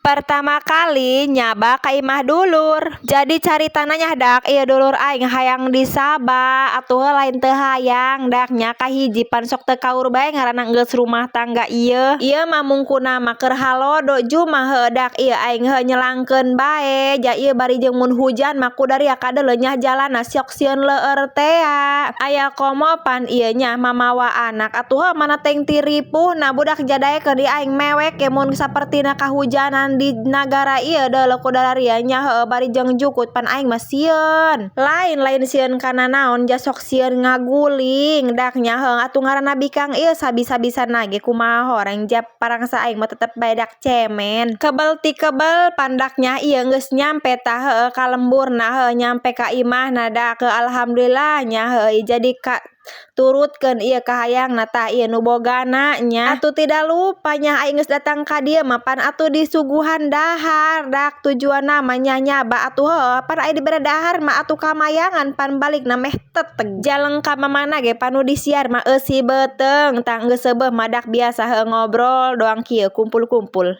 Pertama kali nyaba ka imah dulur. Jadi caritana nya dak ieu dulur aing hayang disaba atuh lain teu hayang dak nya kahiji pan sok teu kaur bae ngaranna geus rumah tangga ieu. Ieu mah mungkuna mah keur halodo cuma heuh dak ieu aing heuh nyelangkeun bae ja ieu bari jeung mun hujan mah kudaria kadeuleu nya jalanna sok sieun leueur tea. Aya komo pan ieu nya mamawa anak atuh mana teuing ti ripuhna budak jadaekeun di aing mewek ge mun sapertina kahujanan di nagara ieu deuleu ku dararia nya heueuh bari jeung jukut pan aing mah sieun. Lain lain sieun kana naon ja sok sieun ngaguling dak nya heuh atuh ngaranna bikang ieu sabisa-bisana ge kumaha horeng ja parangsa aing mah tetep bae dak cemen. Kebel ti kebel pan dak nya ieu geus nyampe tah heueuh ka lemburna heueuh nyampe ka imahna dak alhamdulillah nya heueuh jadi ka turutkeun ieu kahayangna tah ieu nu bogana nya. Atuh tidak lupa nya aing geus datang ka dieu mah pan atuh disuguhan dahar dak tujuanna mah nya nyaba atuh heueuh pan aya dibere dahar mah atuh kamayangan pan balikna meh teteg. Jaleng ka mamana ge pan nu disiar mah eusi beuteung tah geus seubeuh mah dak biasa heueuh ngobrol doang kieu kumpul-kumpul.